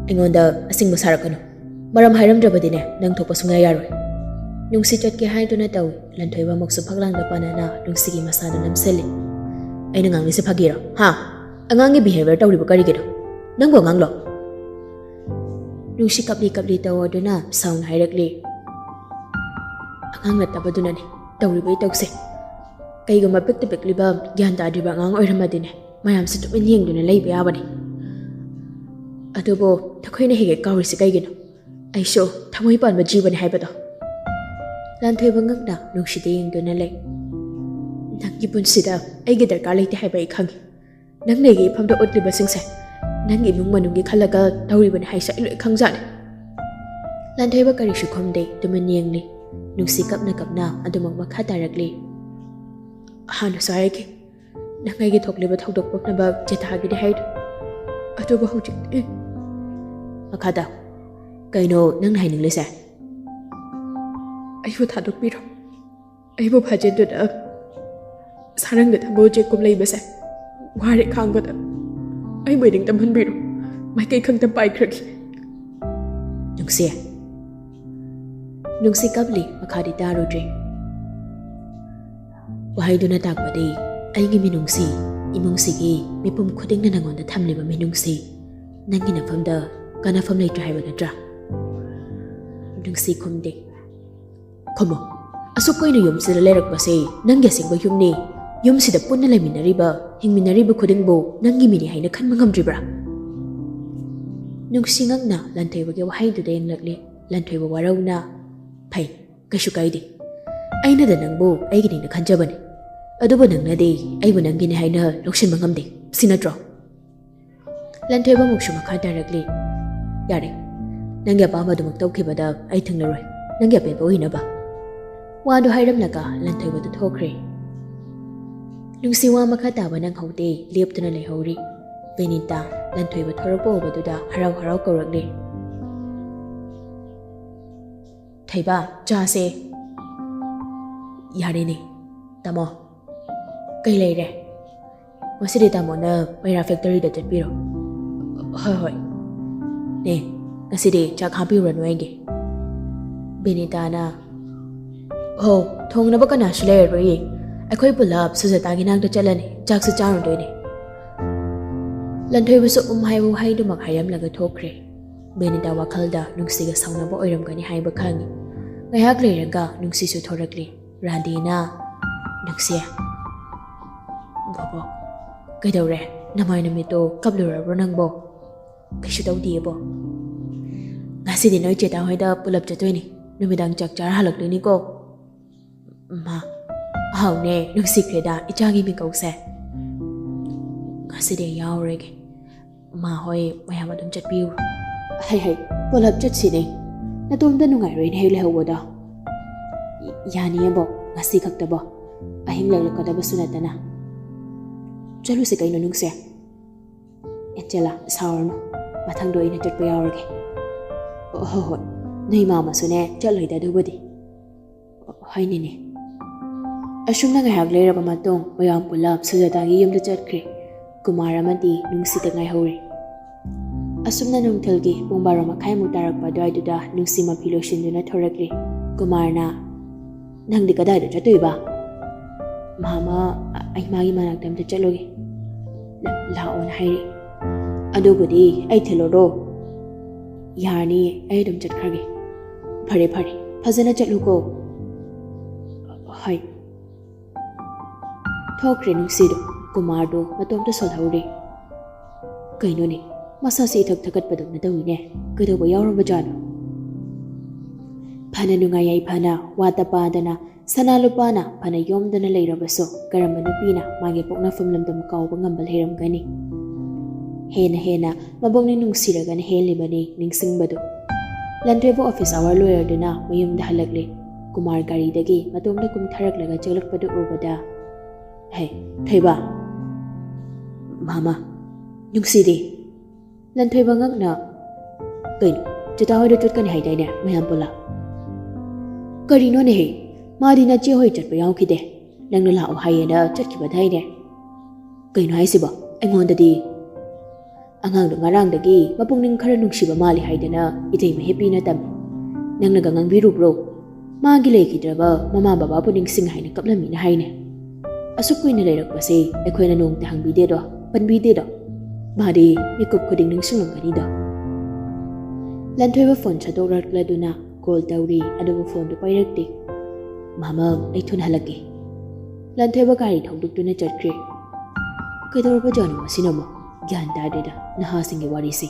ꯑꯩꯉꯣꯟꯗ ꯑꯁꯤꯡꯕ ꯁꯥꯔꯛꯀꯅꯨ꯫ ꯃꯔꯝ ꯍꯥꯏꯔꯝꯗ꯭ꯔꯕꯗꯤꯅꯦ, ꯅꯪ ꯊꯣꯛꯄ ꯁꯨꯡꯌꯥ ꯌꯥꯔꯣꯏ꯫" ꯅꯨꯡꯁꯤ ꯆꯠꯀꯦ ꯍꯥꯏꯗꯨꯅ ꯇꯧꯏ꯫ ꯂꯟꯊꯣꯏꯕ ꯑꯃꯨꯛꯁꯨ ꯐꯛꯂꯥꯡꯗ ꯄꯥꯅꯅ ꯅꯨꯡꯁꯤꯒꯤ ꯃꯁꯥꯗ ꯅꯝꯁꯤꯜꯂꯤ꯫ "ꯑꯩꯅ ꯉꯥꯡꯂꯤꯁꯦ ꯐꯥꯒꯤꯔꯣ? ꯍꯥ? ꯑꯉꯥꯡꯒꯤ behaviour ꯇꯧꯔꯤꯕ ꯀꯔꯤꯒꯤꯅꯣ? ꯅꯪꯕꯨ ꯑꯉꯥꯡꯂꯣ?" ꯅꯨꯡꯁꯤ ꯀꯞꯂꯤ ꯀꯞꯂꯤ ꯇꯧꯗꯨꯅ ꯁꯥꯎꯅ ꯍꯥꯏꯔꯛꯂꯤ꯫ "ꯑꯉꯥꯡ ꯅꯠꯇꯕꯗꯨꯅꯅꯦ ꯇꯧꯔꯤꯕ ꯏꯇꯧꯁꯦ꯫ ꯀꯩꯒꯨꯝꯕ ꯄꯤꯛꯇ ꯄꯤꯛꯂꯤꯕ ꯒ꯭ꯌꯥꯟ ꯇꯥꯗ꯭ꯔꯤꯕ ꯑꯉꯥꯡ ꯑꯣꯏꯔꯝꯃꯗꯤꯅꯦ, ꯃꯌꯥꯝꯁꯦ ꯇꯨꯃꯤꯟ ꯌꯦꯡꯗꯨꯅ ꯂꯩꯕ ꯌꯥꯕꯅꯦ꯫ ꯑꯗꯨꯕꯨ ꯅꯈꯣꯏꯅ ꯍꯦꯛ ꯍꯦꯛ ꯀꯥꯎꯔꯤꯁꯦ ꯀꯩꯒꯤꯅꯣ? ꯑꯩꯁꯨ ꯊꯃꯣꯏ ꯄꯥꯟꯕ ꯖꯤꯕꯅꯤ ꯍꯥꯏꯕꯗꯣ꯫" ꯂꯥꯟꯊꯣꯏꯕ ꯉꯛꯅ ꯅꯨꯡꯁꯤꯗ ꯌꯦꯡꯗꯨꯅ ꯂꯩ꯫ "ꯅꯪꯒꯤ ꯄꯨꯟꯁꯤꯗ ꯑꯩꯒꯤ ꯗꯔꯀꯥꯔ ꯂꯩꯇꯦ ꯍꯥꯏꯕ ꯑꯩ ꯈꯪꯉꯤ꯫ ꯅꯪꯅ ꯑꯩꯒꯤ ꯏꯐꯝꯗ ꯎꯠꯂꯤꯕꯁꯤꯡꯁꯦ ꯅꯪꯒꯤ ꯏꯃꯨꯡ ꯃꯅꯨꯡꯒꯤ ꯈꯜꯂꯒ ꯇꯧꯔꯤꯕꯅꯤ ꯍꯥꯏꯁꯦ ꯑꯩ ꯂꯣꯏ ꯈꯪꯖꯥꯠꯅꯤ꯫" ꯂꯥꯟꯊꯣꯏꯕ ꯀꯔꯤꯁꯨ ꯈꯨꯝꯗꯦ, ꯇꯨꯃꯤꯟ ꯌꯦꯡꯂꯤ꯫ ꯅꯨꯡꯁꯤ ꯀꯞꯅ ꯀꯞꯅ ꯑꯗꯨꯃꯛ ꯃꯈꯥ ꯇꯥꯔꯛꯂꯤ꯫ "ꯍꯥꯟꯅꯁꯨ ꯍꯥꯏꯈꯤ, ꯅꯪ ꯑꯩꯒꯤ ꯊꯣꯛꯂꯤꯕ ꯊꯧꯗꯣꯛ ꯄꯨꯝꯅꯃꯛ ꯆꯦꯊꯥꯒꯤꯅꯤ ꯍꯥꯏꯗꯨ꯫ ꯑꯗꯨꯕꯨ ꯍꯧꯖꯤꯛꯇꯤ꯫" "ꯃꯈꯥ ꯇꯥ꯫ ꯀꯩꯅꯣ ꯅꯪꯅ ꯍꯥꯏꯅꯤꯡꯂꯤꯁꯦ?" "ꯑꯩꯕꯨ ꯊꯥꯗꯣꯛꯄꯤꯔꯣ꯫ ꯑꯩꯕꯨ ꯐꯥꯖꯤꯟꯗꯨꯅ ꯁꯥꯔꯪꯗ ꯊꯝꯕ ꯎꯆꯦꯛꯀꯨꯝ ꯂꯩꯕꯁꯦ ꯋꯥꯔꯦ ꯈꯥꯡꯕꯗ꯫ ꯑꯩꯕꯨ ꯅꯤꯡꯇꯝꯍꯟꯕꯤꯔꯣ꯫ ꯃꯥꯏꯀꯩ ꯈꯪꯗ ꯄꯥꯏꯈ꯭ꯔꯒꯦ꯫" "ꯅꯨꯡꯁꯤ꯫" ꯅꯨꯡꯁꯤ ꯀꯞꯂꯤ, ꯃꯈꯥꯗꯤ ꯇꯥꯔꯨꯗ꯭ꯔꯦ꯫ ꯋꯥꯍꯩꯗꯨꯅ ꯇꯥꯛꯄꯗꯤ ꯑꯩꯒꯤ ꯃꯤꯅꯨꯡꯁꯤ, ꯏꯃꯨꯡꯁꯤꯒꯤ ꯃꯤꯄꯨꯝ ꯈꯨꯗꯤꯡꯅ ꯅꯪꯉꯣꯟꯗ ꯊꯝꯂꯤꯕ ꯃꯤꯅꯨꯡꯁꯤ, ꯅꯪꯒꯤ ꯅꯐꯝꯗ ꯀꯥꯟꯅꯐꯝ ꯂꯩꯇ꯭ꯔꯦ ꯍꯥꯏꯕ ꯅꯠꯇ꯭ꯔꯥ? ꯅꯨꯡꯁꯤ ꯈꯨꯝꯗꯦ꯫ ꯈꯨꯝꯃꯣ꯫ ꯑꯁꯨꯛ ꯀꯨꯏꯅ ꯌꯨꯝꯁꯤꯗ ꯂꯩꯔꯛꯄꯁꯦ ꯅꯪꯒꯤ ꯑꯁꯦꯡꯕ ꯌꯨꯝꯅꯤ꯫ ꯌꯨꯝꯁꯤꯗ ꯄꯨꯟꯅ ꯂꯩꯃꯤꯟꯅꯔꯤꯕ, ꯍꯤꯡꯃꯤꯟꯅꯔꯤꯕ ꯈꯨꯗꯤꯡꯕꯨ ꯅꯪꯒꯤ ꯃꯤꯅꯤ ꯍꯥꯏꯅ ꯈꯟꯕ ꯉꯝꯗ꯭ꯔꯤꯕ꯭ꯔꯥ? ꯅꯨꯡꯁꯤ ꯉꯛꯅ ꯂꯟꯊꯣꯏꯕꯒꯤ ꯋꯥꯍꯩꯗꯨꯗ ꯌꯦꯡꯂꯛꯂꯤ꯫ ꯂꯟꯊꯣꯏꯕ ꯋꯥꯔꯧꯅ, "ꯐꯩ, ꯀꯩꯁꯨ ꯀꯥꯏꯗꯦ꯫ ꯑꯩꯅꯗ ꯅꯪꯕꯨ ꯑꯩꯒꯤꯅꯤꯅ ꯈꯟꯖꯕꯅꯤ꯫ ꯑꯗꯨꯕꯨ ꯅꯪꯅꯗꯤ ꯑꯩꯕꯨ ꯅꯪꯒꯤꯅꯤ ꯍꯥꯏꯅ ꯂꯧꯁꯤꯟꯕ ꯉꯝꯗꯦ, ꯁꯤ ꯅꯠꯇ꯭ꯔꯣ?" ꯂꯟꯊꯣꯏꯕ ꯑꯃꯨꯛꯁꯨ ꯃꯈꯥ ꯇꯥꯔꯛꯂꯤ, "ꯌꯥꯔꯦ, ꯅꯪꯒꯤ ꯑꯄꯥꯝꯕꯗꯨꯃꯛ ꯇꯧꯈꯤꯕꯗ ꯑꯩ ꯊꯤꯡꯂꯔꯣꯏ, ꯅꯪꯒꯤ ꯑꯄꯦꯟꯕ ꯑꯣꯏꯅꯕ꯫" ꯋꯥꯗꯨ ꯍꯥꯏꯔꯝꯂꯒ ꯂꯟꯊꯣꯏꯕꯗꯨ ꯊꯣꯛꯈ꯭ꯔꯦ꯫ ꯅꯨꯡꯁꯤ ꯋꯥ ꯃꯈꯥ ꯇꯥꯕ ꯅꯪꯍꯧꯗꯦ, ꯂꯦꯞꯇꯨꯅ ꯂꯩꯍꯧꯔꯤ꯫ ꯕꯦꯅꯤꯇꯥ ꯂꯟꯊꯣꯏꯕ ꯊꯣꯔꯛꯄ ꯎꯕꯗꯨꯗ ꯍꯔꯥꯎ ꯍꯔꯥꯎ ꯀꯧꯔꯛꯂꯦ, "ꯊꯣꯏꯕ, ꯆꯥꯁꯦ꯫" "ꯌꯥꯔꯦꯅꯦ, ꯇꯥꯃꯣ꯫ ꯀꯩ ꯂꯩꯔꯦ? ꯉꯁꯤꯗꯤ ꯇꯥꯃꯣꯅ ꯃꯩꯔꯥ ꯐꯦꯛꯇꯔꯤꯗ ꯆꯠꯄꯤꯔꯣ꯫" "ꯍꯣꯏ, ꯍꯣꯏ꯫ ꯅꯦ, ꯉꯁꯤꯗꯤ ꯆꯥꯛ ꯍꯥꯞꯄꯤꯔꯨꯔꯅꯨ ꯑꯩꯒꯤ꯫" ꯕꯦꯅꯤꯇꯥꯅ, "ꯍꯣ, ꯊꯣꯡꯅꯕ ꯀꯅꯥꯁꯨ ꯂꯩꯔꯔꯣꯏꯌꯦ꯫ ꯑꯩꯈꯣꯏ ꯄꯨꯂꯞ ꯁꯨꯖꯥꯇꯥꯒꯤ ꯅꯥꯛꯇ ꯆꯠꯂꯅꯤ, ꯆꯥꯛꯁꯨ ꯆꯥꯔꯨꯗꯣꯏꯅꯦ꯫" ꯂꯟꯊꯣꯏꯕꯁꯨ ꯎꯝ ꯍꯥꯏꯕ ꯋꯥꯍꯩꯗꯨꯃꯛ ꯍꯥꯏꯔꯝꯂꯒ ꯊꯣꯛꯈ꯭ꯔꯦ꯫ ꯕꯦꯅꯤꯇꯥ ꯋꯥꯈꯜꯗ ꯅꯨꯡꯁꯤꯒ ꯁꯥꯎꯅꯕ ꯑꯣꯏꯔꯝꯒꯅꯤ ꯍꯥꯏꯕ ꯈꯪꯉꯤ꯫ ꯉꯥꯏꯍꯥꯛ ꯂꯩꯔꯒ ꯅꯨꯡꯁꯤꯁꯨ ꯊꯣꯔꯛꯂꯤ꯫ ꯔꯥꯙꯦꯅ, "ꯅꯨꯡꯁꯤ꯫" "ꯕꯣꯕꯣꯛ, ꯀꯩꯗꯧꯔꯦ? ꯅꯃꯥꯏ ꯅꯃꯤꯠꯇꯣ ꯀꯞꯂꯨꯔꯕ꯭ꯔꯣ ꯅꯪꯕꯣ?" "ꯀꯩꯁꯨ ꯇꯧꯗꯤꯌꯦꯕꯣ꯫ ꯉꯁꯤꯗꯤ ꯅꯣꯏ ꯆꯦꯇꯥ ꯍꯣꯏꯗ ꯄꯨꯂꯞ ꯆꯠꯇꯣꯏꯅꯤ꯫ ꯅꯨꯃꯤꯗꯥꯡ ꯆꯥꯛ ꯆꯥꯔ ꯍꯜꯂꯛꯇꯣꯏꯅꯤꯀꯣ꯫" "ꯃꯥ, ꯑꯍꯥꯎꯅꯦ, ꯅꯨꯡꯁꯤꯈ꯭ꯔꯦꯗ ꯏꯆꯥꯒꯤ ꯃꯤꯀꯧꯁꯦ꯫ ꯉꯁꯤꯗꯤ ꯑꯩ ꯌꯥꯎꯔꯔꯣꯏꯒꯦ꯫ ꯃꯥ ꯍꯣꯏ ꯃꯌꯥꯝ ꯑꯗꯨꯝ ꯆꯠꯄꯤꯌꯨ꯫" "ꯍꯩ ꯍꯩ, ꯄꯨꯂꯞ ꯆꯠꯁꯤꯅꯦ꯫ ꯅꯇꯣꯝꯇ ꯅꯨꯡꯉꯥꯏꯔꯣꯏꯅꯦ ꯍꯦꯛ ꯂꯩꯍꯧꯕꯗꯣ꯫" "ꯌꯥꯅꯤꯌꯦꯕꯣ, ꯉꯁꯤ ꯈꯛꯇꯕꯣ꯫ ꯑꯍꯤꯡ ꯂꯦꯛꯂꯛꯀꯗꯕꯁꯨ ꯅꯠꯇꯅ꯫" "ꯆꯠꯂꯨꯁꯤ ꯀꯩꯅꯣ ꯅꯨꯡꯁꯤ꯫" "ꯑꯦꯟꯖꯦꯂꯥ, ꯁꯥꯎꯔꯅꯨ꯫ ꯃꯊꯪꯗꯣ ꯑꯩꯅ ꯆꯠꯄ ꯌꯥꯎꯔꯒꯦ꯫" "ꯍꯣꯏ ꯍꯣꯏ, ꯅꯣꯏ ꯃꯥꯃꯁꯨꯅꯦ ꯆꯠꯂꯣꯏꯗ ꯑꯗꯨꯕꯨꯗꯤ꯫" "ꯍꯣꯏꯅꯦꯅꯦ꯫" ꯑꯁꯨꯝꯅ ꯉꯥꯏꯍꯥꯛ ꯂꯩꯔꯕ ꯃꯇꯨꯡ ꯃꯌꯥꯝ ꯄꯨꯂꯞ ꯁꯨꯖꯥꯇꯥꯒꯤ ꯌꯨꯝꯗ ꯆꯠꯈ꯭ꯔꯦ꯫ ꯀꯨꯃꯥꯔ ꯑꯃꯗꯤ ꯅꯨꯡꯁꯤꯇ ꯉꯥꯏꯍꯧꯔꯦ꯫ ꯑꯁꯨꯝꯅ ꯅꯨꯡꯊꯤꯜꯒꯤ ꯄꯨꯡ ꯕꯥꯔꯣ ꯃꯈꯥꯏꯃꯨꯛ ꯇꯥꯔꯛꯄ ꯑꯗꯨꯋꯥꯏꯗꯨꯗ ꯅꯨꯡꯁꯤ ꯃꯐꯤ ꯂꯣꯏꯁꯤꯟꯗꯨꯅ ꯊꯣꯔꯛꯂꯦ꯫ ꯀꯨꯃꯥꯔꯅ, "ꯅꯪꯗꯤ ꯀꯗꯥꯏꯗ ꯆꯠꯇꯣꯏꯕ?" ꯃꯥꯃ, ꯑꯩ ꯃꯥꯒꯤ ꯃꯅꯥꯛꯇ ꯑꯝꯇ ꯆꯠꯂꯨꯒꯦ꯫ ꯂꯥꯛꯑꯣꯅ ꯍꯥꯏꯔꯛꯏ꯫ ꯑꯗꯨꯕꯨꯗꯤ ꯑꯩ ꯊꯤꯜꯂꯨꯔꯣ? ꯌꯥꯔꯅꯤ, ꯑꯩ ꯑꯗꯨꯝ ꯆꯠꯈ꯭ꯔꯒꯦ꯫ ꯐꯔꯦ ꯐꯔꯦ, ꯐꯖꯅ ꯆꯠꯂꯨꯀꯣ꯫ ꯍꯣꯏ꯫ ꯊꯣꯛꯈ꯭ꯔꯦ ꯅꯨꯡꯁꯤꯗꯣ꯫ ꯀꯨꯃꯥꯔꯗꯣ ꯃꯇꯣꯝꯇ ꯁꯣꯜꯍꯧꯔꯦ꯫ ꯀꯩꯅꯣꯅꯦ, ꯃꯁꯥꯁꯦ ꯏꯊꯛ ꯊꯛꯀꯠꯄꯗꯧꯅ ꯇꯧꯏꯅꯦ꯫ ꯀꯩꯗꯧꯕ ꯌꯥꯎꯔꯕꯖꯥꯠꯅꯣ? ꯐꯅ ꯅꯨꯡꯉꯥꯏ ꯌꯥꯏꯐꯅ ꯋꯥ ꯇꯄꯥꯗꯅ ꯁꯅꯥ ꯂꯨꯄꯥꯅ ꯐꯅ ꯌꯣꯝꯗꯨꯅ ꯂꯩꯔꯕꯁꯨ ꯀꯔꯝꯕ ꯅꯨꯄꯤꯅ ꯃꯥꯒꯤ ꯄꯣꯛꯅꯐꯝ ꯂꯝꯗꯝ ꯀꯥꯎꯕ ꯉꯝꯕ ꯂꯩꯔꯝꯒꯅꯤ? ꯍꯦꯟꯅ ꯍꯦꯟꯅ ꯃꯕꯨꯛꯅꯤꯡ ꯅꯨꯡꯁꯤꯔꯒꯅ ꯍꯦꯜꯂꯤꯕꯅꯤ ꯅꯤꯡꯁꯤꯡꯕꯗꯨ꯫ ꯂꯟꯊꯣꯏꯕ ꯑꯣꯐꯤꯁ ꯑꯋꯥꯔ ꯂꯣꯏꯔꯗꯨꯅ ꯃꯌꯨꯝꯗ ꯍꯜꯂꯛꯂꯦ꯫ ꯀꯨꯃꯥꯔ ꯒꯥꯔꯤꯗꯒꯤ ꯃꯇꯣꯝꯗ ꯀꯨꯝꯊꯔꯛꯂꯒ ꯆꯦꯜꯂꯛꯄꯗꯨ ꯎꯕꯗ, "ꯍꯦ, ꯊꯣꯏꯕ!" "ꯃꯥꯃ, ꯅꯨꯡꯁꯤꯗꯤ!" ꯂꯟꯊꯣꯏꯕ ꯉꯛꯅ, "ꯀꯩꯅꯣ, ꯆꯤꯇꯥ ꯍꯣꯏꯗ ꯆꯠꯀꯅꯤ ꯍꯥꯏꯗꯥꯏꯅꯦ ꯃꯌꯥꯝ ꯄꯨꯂꯞ?" "ꯀꯔꯤꯅꯣꯅꯦꯍꯦ, ꯃꯥꯗꯤ ꯅꯆꯦ ꯍꯣꯏ ꯆꯠꯄ ꯌꯥꯎꯈꯤꯗꯦ, ꯅꯪꯅ ꯂꯥꯛꯑꯣ ꯍꯥꯏꯌꯦꯅ ꯆꯠꯈꯤꯕꯗꯥꯏꯅꯦ?" "ꯀꯩꯅꯣ ꯍꯥꯏꯁꯤꯕꯣ? ꯑꯩꯉꯣꯟꯗꯗꯤ?" "ꯑꯉꯥꯡꯗꯣ ꯉꯔꯥꯡꯗꯒꯤ ꯃꯄꯨꯛꯅꯤꯡ ꯈꯔ ꯅꯨꯡꯁꯤꯕ ꯃꯥꯜꯂꯤ ꯍꯥꯏꯗꯅ ꯏꯇꯩꯃ ꯍꯦꯞꯄꯤꯅ ꯇꯝꯃꯤ꯫ ꯅꯪꯅꯒ ꯉꯥꯡꯕꯤꯔꯨꯕ꯭ꯔꯣ? ꯃꯥꯒꯤ ꯂꯩꯈꯤꯗ꯭ꯔꯕ ꯃꯃꯥ ꯕꯕꯥꯕꯨ ꯅꯤꯡꯁꯤꯡ ꯍꯥꯏꯅ ꯀꯞꯂꯝꯃꯤꯅ ꯍꯥꯏꯅꯦ꯫ ꯑꯁꯨꯛ ꯀꯨꯏꯅ ꯂꯩꯔꯛꯄꯁꯦ ꯑꯩꯈꯣꯏꯅ ꯅꯣꯡꯇ ꯍꯪꯕꯤꯗꯦꯗꯣ, ꯄꯟꯕꯤꯗꯦꯗꯣ꯫ ꯃꯥꯗꯤ ꯃꯤꯀꯨꯞ ꯈꯨꯗꯤꯡ ꯅꯤꯡꯁꯤꯡꯂꯝꯒꯅꯤꯗꯣ꯫" ꯂꯟꯊꯣꯏꯕ ꯐꯣꯟ ꯁꯠꯇꯣꯛꯂꯛꯂꯗꯨꯅ ꯀꯣꯜ ꯇꯧꯔꯤ, ꯑꯗꯨꯕꯨ ꯐꯣꯟꯗꯨ ꯄꯥꯏꯔꯛꯇꯦ꯫ "ꯃꯥꯃ, ꯑꯩ ꯊꯨꯅ ꯍꯜꯂꯛꯀꯦ꯫" ꯂꯟꯊꯣꯏꯕ ꯒꯥꯔꯤ ꯊꯧꯗꯣꯛꯇꯨꯅ ꯆꯠꯈ꯭ꯔꯦ꯫ ꯀꯩꯗꯧꯔꯕꯖꯥꯠꯅꯣ ꯃꯁꯤꯅ ꯑꯃꯨꯛ? ꯒ꯭ꯌꯥꯟ ꯇꯥꯗꯦꯗ ꯅꯍꯥꯁꯤꯡꯒꯤ ꯋꯥꯔꯤꯁꯤ꯫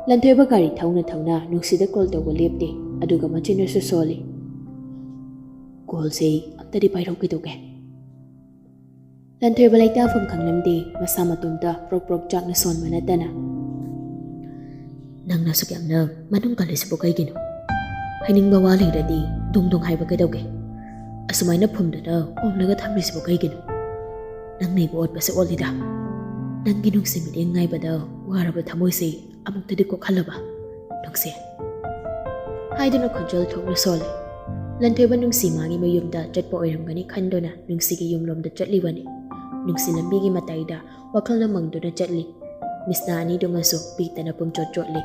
ꯂꯟꯊꯣꯏꯕ ꯒꯥꯔꯤ ꯊꯧꯅ ꯊꯧꯅ ꯅꯨꯡꯁꯤꯗ ꯀꯣꯜ ꯇꯧꯕ ꯂꯦꯞꯇꯦ, ꯑꯗꯨꯒ ꯃꯆꯤꯟꯅꯁꯨ ꯁꯣꯜꯂꯤ꯫ "ꯀꯣꯜꯁꯦ ꯑꯝꯇꯗꯤ ꯄꯥꯏꯔꯧ ꯀꯩꯗꯧꯒꯦ?" ꯂꯟꯊꯣꯏꯕ ꯂꯩꯇꯥꯐꯝ ꯈꯪꯂꯝꯗꯦ, ꯃꯁꯥ ꯃꯇꯣꯝꯇ ꯄ꯭ꯔꯣꯛ ꯄ꯭ꯔꯣꯛ ꯆꯥꯛꯅ ꯁꯣꯟꯕ ꯅꯠꯇꯅ꯫ "ꯅꯪꯅ ꯑꯁꯨꯛ ꯌꯥꯝꯅ ꯃꯅꯨꯡ ꯀꯜꯂꯤꯁꯤꯕꯨ ꯀꯩꯒꯤꯅꯣ? ꯍꯥꯏꯅꯤꯡꯕ ꯋꯥ ꯂꯩꯔꯗꯤ ꯗꯣꯡ ꯗꯣꯡ ꯍꯥꯏꯕ ꯀꯩꯗꯧꯒꯦ? ꯑꯁꯨꯃꯥꯏꯅ ꯐꯨꯝꯗꯨꯅ ꯑꯣꯝꯂꯒ ꯊꯝꯂꯤꯁꯤꯕꯨ ꯀꯩꯒꯤꯅꯣ? ꯅꯪꯅ ꯑꯩꯕꯨ ꯑꯣꯠꯄꯁꯦ ꯑꯣꯠꯂꯤꯗ꯫ ꯅꯪꯒꯤ ꯅꯨꯡꯁꯤ ꯃꯤꯠꯌꯦꯡ ꯉꯥꯏꯕꯗ ꯋꯥꯔꯕ ꯊꯃꯣꯏꯁꯦ ꯑꯃꯨꯛꯇꯗꯤ ꯀꯣꯛꯍꯜꯂꯕ ꯅꯪꯁꯦ?" ꯍꯥꯏꯗꯨꯅ ꯈꯣꯟꯖꯦꯜ ꯊꯣꯛꯅ ꯁꯣꯜꯂꯤ꯫ ꯂꯟꯊꯣꯏꯕ ꯅꯨꯡꯁꯤ ꯃꯥꯒꯤ ꯃꯌꯨꯝꯗ ꯆꯠꯄ ꯑꯣꯏꯔꯝꯒꯅꯤ ꯈꯟꯗꯨꯅ ꯅꯨꯡꯁꯤꯒꯤ ꯌꯨꯝꯂꯣꯝꯗ ꯆꯠꯂꯤꯕꯅꯤ꯫ ꯅꯨꯡꯁꯤ ꯂꯝꯕꯤꯒꯤ ꯃꯇꯥꯏꯗ ꯋꯥꯈꯜꯅ ꯃꯪꯗꯨꯅ ꯆꯠꯂꯤ꯫ ꯃꯤꯠꯁꯅꯥ ꯑꯅꯤꯗꯨꯃꯁꯨ ꯄꯤꯛꯇꯅ ꯄꯨꯝꯆꯣꯠ ꯆꯣꯠꯂꯤ꯫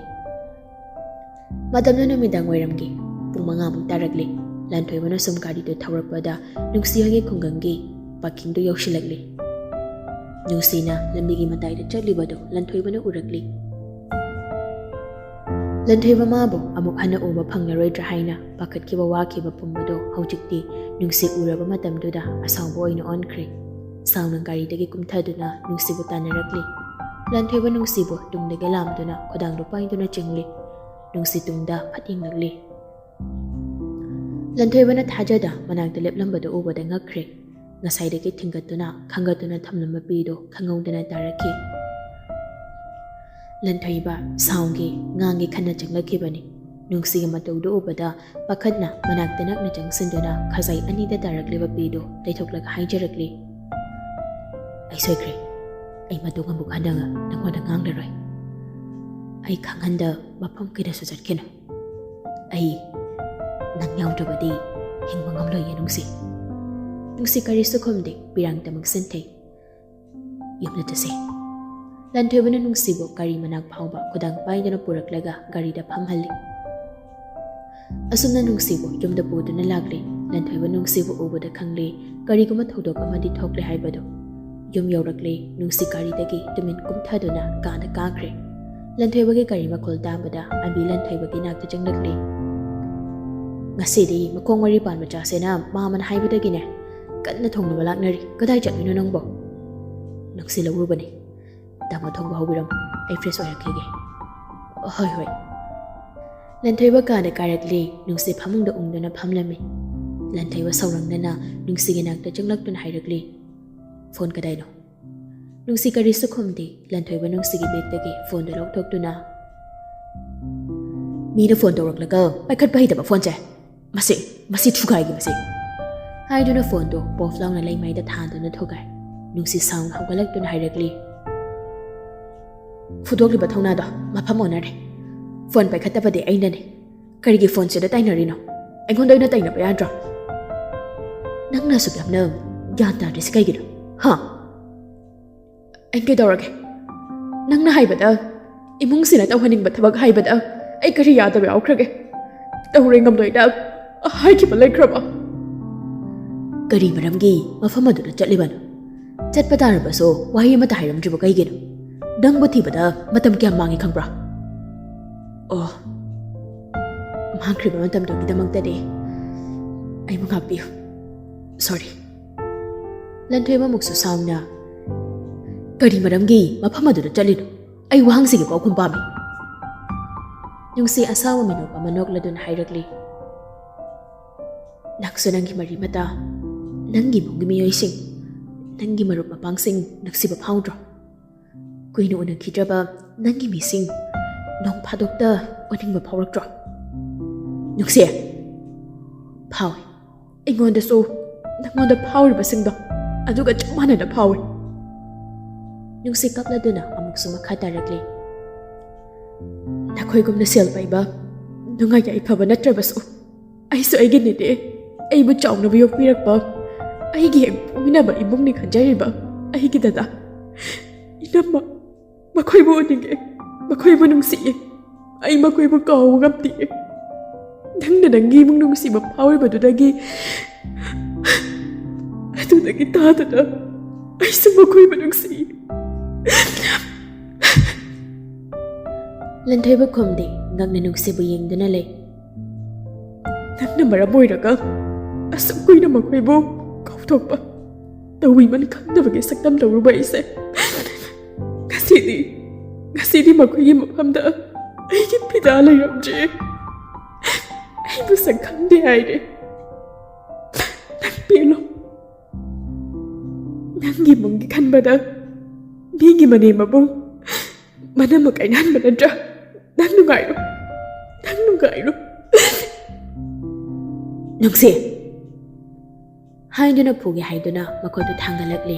ꯃꯇꯝꯗꯨ ꯅꯨꯃꯤꯗꯥꯡ ꯋꯥꯏꯔꯝꯒꯤ ꯄꯨꯡ ꯃꯉꯥꯃꯨꯛ ꯇꯥꯔꯛꯂꯤ꯫ ꯂꯟꯊꯣꯏꯕꯅ ꯁꯨꯝ ꯒꯥꯔꯤꯗꯨ ꯊꯧꯔꯛꯄꯗ ꯅꯨꯡꯁꯤ ꯍꯣꯏꯒꯤ ꯈꯨꯡꯒꯪꯒꯤ ꯄꯥꯔꯀꯤꯡꯗꯨ ꯌꯧꯁꯤꯜꯂꯛꯂꯤ꯫ ꯅꯨꯡꯁꯤꯅ ꯂꯝꯕꯤꯒꯤ ꯃꯇꯥꯏꯗ ꯆꯠꯂꯤꯕꯗꯨ ꯂꯟꯊꯣꯏꯕꯅ ꯎꯔꯛꯂꯤ꯫ ꯂꯟꯊꯣꯏꯕ ꯃꯥꯕꯨ ꯑꯃꯨꯛ ꯍꯟꯅ ꯎꯕ ꯐꯪꯂꯔꯣꯏꯗ꯭ꯔꯥ ꯍꯥꯏꯅ ꯄꯥꯈꯠꯈꯤꯕ ꯋꯥꯈꯤꯕ ꯄꯨꯝꯕꯗꯣ ꯍꯧꯖꯤꯛꯇꯤ ꯅꯨꯡꯁꯤ ꯎꯔꯕ ꯃꯇꯝꯗꯨꯗ ꯑꯁꯥꯎꯕ ꯑꯣꯏꯅ ꯑꯣꯟꯈ꯭ꯔꯦ꯫ ꯁꯥꯎꯅ ꯒꯥꯔꯤꯗꯒꯤ ꯀꯨꯝꯊꯗꯨꯅ ꯅꯨꯡꯁꯤꯕꯨ ꯇꯥꯟꯅꯔꯛꯂꯤ꯫ ꯂꯟꯊꯣꯏꯕ ꯅꯨꯡꯁꯤꯕꯨ ꯇꯨꯡꯗꯒꯤ ꯂꯥꯝꯗꯨꯅ ꯈꯨꯗꯥꯡꯗꯨ ꯄꯥꯏꯗꯨꯅ ꯆꯤꯡꯂꯤ꯫ ꯅꯨꯡꯁꯤ ꯇꯨꯡꯗ ꯐꯠ ꯌꯦꯡꯂꯛꯂꯤ꯫ ꯂꯟꯊꯣꯏꯕꯅ ꯊꯥꯖꯗ ꯃꯅꯥꯛꯇ ꯂꯦꯞꯂꯝꯕꯗꯨ ꯎꯕꯗ ꯉꯛꯈ꯭ꯔꯦ꯫ ꯉꯁꯥꯏꯗꯒꯤ ꯊꯤꯡꯒꯠꯇꯨꯅ ꯈꯪꯒꯠꯇꯨꯅ ꯊꯝꯂꯝꯕ ꯄꯤꯗꯨ ꯈꯪꯍꯧꯗꯅ ꯇꯥꯔꯛꯈꯤ꯫ ꯂꯟꯊꯣꯏꯕ ꯁꯥꯎꯒꯦ ꯉꯥꯡꯒꯦ ꯈꯟꯅ ꯆꯪꯂꯛꯈꯤꯕꯅꯤ꯫ ꯅꯨꯡꯁꯤꯒꯤ ꯃꯇꯧꯗꯨ ꯎꯕꯗ ꯄꯥꯈꯠꯅ ꯃꯅꯥꯛꯇ ꯅꯛꯅ ꯆꯪꯁꯤꯟꯗꯨꯅ ꯈꯖꯥꯏ ꯑꯅꯤꯗ ꯇꯥꯔꯛꯂꯤꯕ ꯄꯤꯗꯨ ꯂꯩꯊꯣꯛꯂꯒ ꯍꯥꯏꯖꯔꯛꯂꯤ, "ꯑꯩ ꯁꯣꯏꯈ꯭ꯔꯦ꯫ ꯑꯩ ꯃꯇꯨꯡ ꯑꯃꯨꯛ ꯍꯟꯅ ꯅꯪꯉꯣꯟꯗ ꯉꯥꯡꯂꯔꯣꯏ꯫ ꯑꯩ ꯈꯪꯍꯟꯗ ꯃꯐꯝ ꯀꯌꯥꯗꯁꯨ ꯆꯠꯈꯤꯅꯨ꯫ ꯑꯩ ꯅꯪ ꯌꯥꯎꯗ꯭ꯔꯕꯗꯤ ꯍꯤꯡꯕ ꯉꯝꯂꯣꯏꯌꯦ ꯅꯨꯡꯁꯤ꯫" ꯅꯨꯡꯁꯤ ꯀꯔꯤꯁꯨ ꯈꯨꯝꯗꯦ, ꯄꯤꯔꯥꯡꯇꯃꯛ ꯁꯤꯟꯊꯩ꯫ "ꯌꯨꯝꯗ ꯆꯠꯁꯦ꯫" ꯂꯟꯊꯣꯏꯕꯅ ꯅꯨꯡꯁꯤꯕꯨ ꯒꯥꯔꯤ ꯃꯅꯥꯛ ꯐꯥꯎꯕ ꯈꯨꯗꯥꯡ ꯄꯥꯏꯗꯨꯅ ꯄꯨꯔꯛꯂꯒ ꯒꯥꯔꯤꯗ ꯐꯝꯍꯜꯂꯤ꯫ ꯑꯁꯨꯝꯅ ꯅꯨꯡꯁꯤꯕꯨ ꯌꯨꯝꯗ ꯄꯨꯗꯨꯅ ꯂꯥꯛꯂꯤ꯫ ꯂꯟꯊꯣꯏꯕ ꯅꯨꯡꯁꯤꯕꯨ ꯎꯕꯗ ꯈꯪꯂꯤ ꯀꯔꯤꯒꯨꯝꯕ ꯊꯧꯗꯣꯛ ꯑꯃꯗꯤ ꯊꯣꯛꯂꯦ ꯍꯥꯏꯕꯗꯨ꯫ ꯌꯨꯝ ꯌꯧꯔꯛꯂꯤ꯫ ꯅꯨꯡꯁꯤ ꯒꯥꯔꯤꯗꯒꯤ ꯇꯨꯃꯤꯟ ꯀꯨꯝꯊꯗꯨꯅ ꯀꯥꯗ ꯀꯥꯈ꯭ꯔꯦ꯫ ꯂꯟꯊꯣꯏꯕꯒꯤ ꯒꯥꯔꯤ ꯃꯈꯣꯜ ꯇꯥꯕꯗ ꯑꯕꯤ ꯂꯟꯊꯣꯏꯕꯒꯤ ꯅꯥꯛꯇ ꯆꯪꯂꯛꯂꯤ꯫ "ꯉꯁꯤꯗꯤ ꯃꯈꯣꯡ ꯃꯔꯤ ꯄꯥꯟꯕ ꯆꯥꯁꯦꯅ ꯃꯥꯃꯅ ꯍꯥꯏꯕꯗꯒꯤꯅꯦ ꯀꯟꯅ ꯊꯣꯡꯅꯕ ꯂꯥꯛꯅꯔꯤ꯫ ꯀꯗꯥꯏ ꯆꯠꯂꯨꯏꯅꯣ ꯅꯪꯕꯣ?" "ꯅꯨꯡꯁꯤ ꯂꯧꯔꯨꯕꯅꯦ꯫ ꯇꯥꯃꯣ ꯊꯣꯡꯕ ꯍꯧꯕꯤꯔꯝꯃꯣ, ꯑꯩ fresh ꯑꯣꯏꯔꯛꯈꯤꯒꯦ꯫" "ꯍꯣꯏ, ꯍꯣꯏ꯫" ꯂꯟꯊꯣꯏꯕ ꯀꯥꯗ ꯀꯥꯔꯛꯂꯤ꯫ ꯅꯨꯡꯁꯤ ꯐꯃꯨꯡꯗ ꯎꯪꯗꯨꯅ ꯐꯝꯂꯝꯃꯤ꯫ ꯂꯟꯊꯣꯏꯕ ꯁꯥꯎꯔꯪꯅꯅ ꯅꯨꯡꯁꯤꯒꯤ ꯅꯥꯛꯇ ꯆꯪꯂꯛꯇꯨꯅ ꯍꯥꯏꯔꯛꯂꯤ, "ꯐꯣꯟ ꯀꯗꯥꯏꯅꯣ?" ꯅꯨꯡꯁꯤ ꯀꯔꯤꯁꯨ ꯈꯨꯝꯗꯦ꯫ ꯂꯟꯊꯣꯏꯕ ꯅꯨꯡꯁꯤꯒꯤ ꯕꯦꯒꯇꯒꯤ ꯐꯣꯟꯗꯨ ꯂꯧꯊꯣꯛꯇꯨꯅ, "ꯃꯤꯅ ꯐꯣꯟ ꯇꯧꯔꯛꯂꯒ ꯄꯥꯏꯈꯠꯄ ꯍꯩꯇꯕ ꯐꯣꯟꯁꯦ꯫ ꯃꯁꯤ, ꯃꯁꯤ ꯊꯨꯒꯥꯏꯒꯦ ꯃꯁꯤ꯫" ꯍꯥꯏꯗꯨꯅ ꯐꯣꯟꯗꯨ ꯄꯣꯐ ꯂꯥꯎꯅ ꯂꯩꯃꯥꯏꯗ ꯊꯥꯗꯨꯅ ꯊꯨꯒꯥꯏ꯫ ꯅꯨꯡꯁꯤ ꯁꯥꯎꯅ ꯍꯧꯒꯠꯂꯛꯇꯨꯅ ꯍꯥꯏꯔꯛꯂꯤ, "ꯐꯨꯗꯣꯛꯂꯤꯕ ꯊꯧꯅꯥꯗꯣ ꯃꯐꯝ ꯑꯣꯟꯅꯔꯦ꯫ ꯐꯣꯟ ꯄꯥꯏꯈꯠꯇꯕꯗꯤ ꯑꯩꯅꯅꯤ꯫ ꯀꯔꯤꯒꯤ ꯐꯣꯟꯁꯤꯗ ꯇꯥꯏꯅꯔꯤꯅꯣ? ꯑꯩꯉꯣꯟꯗ ꯑꯣꯏꯅ ꯇꯥꯏꯅꯕ ꯌꯥꯗ꯭ꯔꯣ? ꯅꯪꯅ ꯑꯁꯨꯛ ꯌꯥꯝꯅ ꯒ꯭ꯌꯥꯟ ꯇꯥꯗ꯭ꯔꯤꯁꯤ ꯀꯩꯒꯤꯅꯣ? ꯍꯥ?" "ꯑꯩ ꯀꯩꯗꯧꯔꯒꯦ? ꯅꯪꯅ ꯍꯥꯏꯕꯗ, ꯏꯃꯨꯡꯁꯤꯅ ꯇꯧꯍꯟꯅꯤꯡꯕ ꯊꯕꯛ ꯍꯥꯏꯕꯗ ꯑꯩ ꯀꯔꯤ ꯌꯥꯗꯕ ꯌꯥꯎꯈ꯭ꯔꯒꯦ? ꯇꯧꯔꯦ ꯉꯝꯂꯣꯏꯗ ꯍꯥꯏꯈꯤꯕ ꯂꯩꯈ꯭ꯔꯕ?" ꯀꯔꯤ ꯃꯔꯝꯒꯤ ꯃꯐꯝ ꯑꯗꯨꯗ ꯆꯠꯂꯤꯕꯅꯣ? ꯆꯠꯄ ꯇꯥꯔꯕꯁꯨ ꯋꯥꯍꯩ ꯑꯃꯠꯇ ꯍꯥꯏꯔꯝꯗ꯭ꯔꯤꯕ ꯀꯩꯒꯤꯅꯣ? ꯅꯪꯕꯨ ꯊꯤꯕꯗ ꯃꯇꯝ ꯀꯌꯥꯝ ꯃꯥꯡꯉꯤ ꯈꯪꯕ꯭ꯔꯥ? ꯑꯣ, ꯃꯥꯡꯈ꯭ꯔꯤꯕ ꯃꯇꯝꯗꯨꯒꯤꯗꯃꯛꯇꯗꯤ ꯑꯩꯕꯨ ꯉꯥꯛꯄꯤꯌꯨ꯫ ꯁꯣꯔꯤ꯫ ꯂꯟꯊꯣꯏꯕ ꯑꯃꯨꯛꯁꯨ ꯁꯥꯎꯅ, ꯀꯔꯤ ꯃꯔꯝꯒꯤ ꯃꯐꯝ ꯑꯗꯨꯗ ꯆꯠꯂꯤꯅꯣ? ꯑꯩ ꯋꯥꯍꯪꯁꯤꯒꯤ ꯄꯥꯎꯈꯨꯝ ꯄꯥꯝꯃꯤ꯫ ꯅꯨꯡꯁꯤ ꯑꯁꯥꯎꯕ ꯃꯤꯅꯣꯛ ꯑꯃ ꯅꯣꯛꯂꯗꯨꯅ ꯍꯥꯏꯔꯛꯂꯤ, ꯅꯪꯁꯨ ꯅꯪꯒꯤ ꯃꯔꯤ ꯃꯇꯥ, ꯅꯪꯒꯤ ꯏꯃꯨꯡꯒꯤ ꯃꯤꯑꯣꯏꯁꯤꯡ, ꯅꯪꯒꯤ ꯃꯔꯨꯞ ꯃꯄꯥꯡꯁꯤꯡ ꯅꯨꯡꯁꯤꯕ ꯐꯥꯎꯗ꯭ꯔꯣ? ꯀꯨꯏꯅ ꯎꯅꯈꯤꯗ꯭ꯔꯕ ꯅꯪꯒꯤ ꯃꯤꯁꯤꯡ ꯅꯣꯡ ꯐꯥꯗꯣꯛꯇ ꯎꯅꯤꯡꯕ ꯐꯥꯎꯔꯛꯇ꯭ꯔꯣ? ꯅꯨꯡꯁꯤ, ꯐꯥꯎꯏ꯫ ꯑꯩꯉꯣꯟꯗꯁꯨ ꯅꯪꯉꯣꯟꯗ ꯐꯥꯎꯔꯤꯕꯁꯤꯡꯗꯣ ꯑꯗꯨꯒ ꯆꯞ ꯃꯥꯟꯅꯅ ꯐꯥꯎꯏ꯫ ꯅꯨꯡꯁꯤ ꯀꯞꯂꯗꯨꯅ ꯑꯃꯨꯛꯁꯨ ꯃꯈꯥ ꯇꯥꯔꯛꯂꯤ, ꯅꯈꯣꯏꯒꯨꯝꯅ ꯁꯦꯜ ꯄꯥꯏꯕ, ꯅꯨꯡꯉꯥꯏ ꯌꯥꯏꯐꯕ ꯅꯠꯇ꯭ꯔꯕꯁꯨ, ꯑꯩꯁꯨ ꯑꯩꯒꯤ ꯅꯦꯅꯦ, ꯑꯩꯕꯨ ꯆꯥꯎꯅꯕ ꯌꯣꯛꯄꯤꯔꯛꯄ, ꯑꯩꯒꯤ ꯍꯦꯛ ꯄꯣꯛꯃꯤꯟꯅꯕ ꯏꯃꯨꯡꯅꯤ ꯈꯟꯖꯔꯤꯕ ꯑꯩꯒꯤ ꯗꯗꯥ, ꯏꯅꯝꯃ, ꯃꯈꯣꯏꯕꯨ ꯎꯅꯤꯡꯉꯦ, ꯃꯈꯣꯏꯕꯨ ꯅꯨꯡꯁꯤꯌꯦ, ꯑꯩ ꯃꯈꯣꯏꯕꯨ ꯀꯥꯎꯕ ꯉꯝꯗꯤꯌꯦ꯫ ꯅꯪꯅ ꯅꯪꯒꯤ ꯏꯃꯨꯡ ꯅꯨꯡꯁꯤꯕ ꯐꯥꯎꯔꯤꯕꯗꯨꯗꯒꯤ, ꯑꯗꯨꯗꯒꯤ ꯇꯥꯗꯅ ꯑꯩꯁꯨ ꯃꯈꯣꯏꯕꯨ ꯅꯨꯡꯁꯤꯌꯦ꯫ ꯂꯟꯊꯣꯏꯕ ꯈꯨꯝꯗꯦ, ꯉꯛꯅ ꯅꯨꯡꯁꯤꯕꯨ ꯌꯦꯡꯗꯨꯅ ꯂꯩ꯫ ꯅꯪꯅ ꯃꯔꯝ ꯑꯣꯏꯔꯒ ꯑꯁꯨꯛ ꯀꯨꯏꯅ ꯃꯈꯣꯏꯕꯨ ꯀꯥꯎꯊꯣꯛꯄ, ꯇꯧꯕꯤꯃꯟ ꯈꯪꯗꯕꯒꯤ ꯁꯛꯇꯝ ꯂꯧꯔꯨꯕ ꯑꯩꯁꯦ, ꯉꯁꯤꯗꯤ, ꯉꯁꯤꯗꯤ ꯃꯈꯣꯏꯒꯤ ꯃꯐꯝꯗ ꯑꯩꯒꯤ ꯐꯤꯗꯥ ꯂꯩꯔꯝꯗ꯭ꯔꯦ꯫ ꯑꯩꯕꯨ ꯁꯛ ꯈꯪꯗꯦ ꯍꯥꯏꯔꯦ꯫ ꯅꯪ ꯄꯦꯜꯂꯣ꯫ ꯅꯪꯒꯤ ꯏꯃꯨꯡꯒꯤ ꯈꯟꯕꯗ ꯃꯤꯒꯤ ꯃꯅꯦꯝ ꯃꯕꯨꯡ ꯃꯅꯝ ꯀꯥꯏꯅꯍꯟꯕ ꯅꯠꯇ꯭ꯔꯥ? ꯅꯪ ꯅꯨꯡꯉꯥꯏꯔꯣ, ꯅꯪ ꯅꯨꯡꯉꯥꯏꯔꯣ꯫ ꯅꯨꯡꯁꯤ, ꯍꯥꯏꯗꯨꯅ ꯐꯨꯒꯦ ꯍꯥꯏꯗꯨꯅ ꯃꯈꯨꯠꯇꯨ ꯊꯥꯡꯒꯠꯂꯛꯂꯤ꯫